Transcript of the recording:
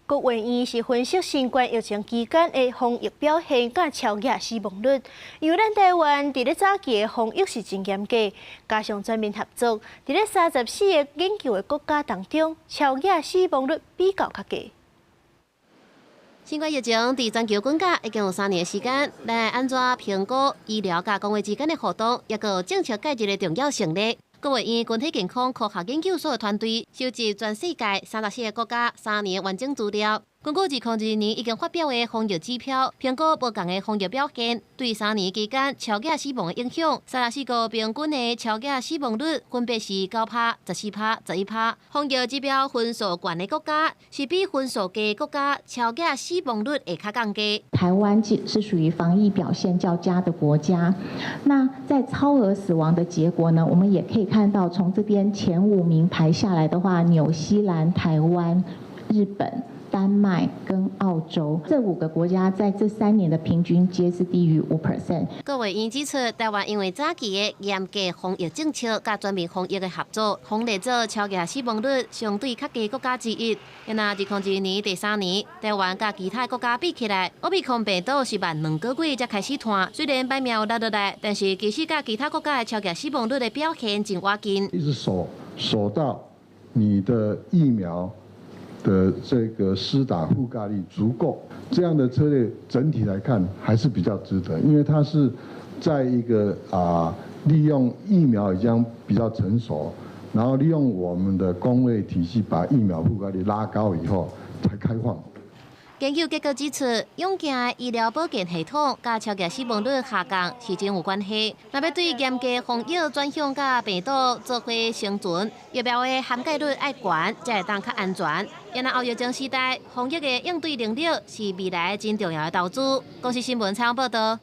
國衛院是分析新冠疫情期間的防疫表現佮超額死亡率，因為咱台灣佇咧早期的防疫是真嚴格，加上全民合作，佇咧34個研究的國家當中，超額死亡率比較較低。新冠疫情佇全球滾價已經有3年的時間，來按怎評估醫療佮公衛之間的互動，抑閣政策介入的重要性呢？國衛院群體健康科學研究所的團隊收集全世界34個國家三年完整資料，根據2022年已經發表的防疫指標，評估無仝的防疫表現對三年期間超額死亡的影響。34個平均的超額死亡率分別是9趴、14趴、11趴。防疫指標分數懸的國家是比分數低國家超額死亡率會較降低。台灣是屬於防疫表現較佳的國家。那在超額死亡的結果呢？我們也可以看到，從這邊前五名排下來的話，紐西蘭、台灣、日本、丹麥跟澳洲這五個國家，在這3年的平均皆是低於5%。國衛院指出，台灣因為早期的嚴格防疫政策佮全民防疫的合作，防列做超額死亡率相對較低國家之一。若2022年第三年，台灣佮其他國家比起來，奧密克戎病毒是慢2個月才開始傳。雖然歹命有落落來，但是其實佮其他國家的超額死亡率的表現真倚近。一直守守到你的疫苗的這個施打覆蓋率足夠，這樣的策略整體來看還是比較值得，因為它是在一個利用疫苗已經比較成熟，然後利用我們的公衛體系把疫苗覆蓋率拉高以後才開放。研究結果指出，勇健的醫療保健系統佮超額死亡率下降是真有關係。若欲對嚴格防疫轉向佮病毒做伙生存，疫苗的涵蓋率愛懸，才會當較安全。因為後疫情時代，防疫的應對能力是未來真重要的投資。公視新聞採訪報導。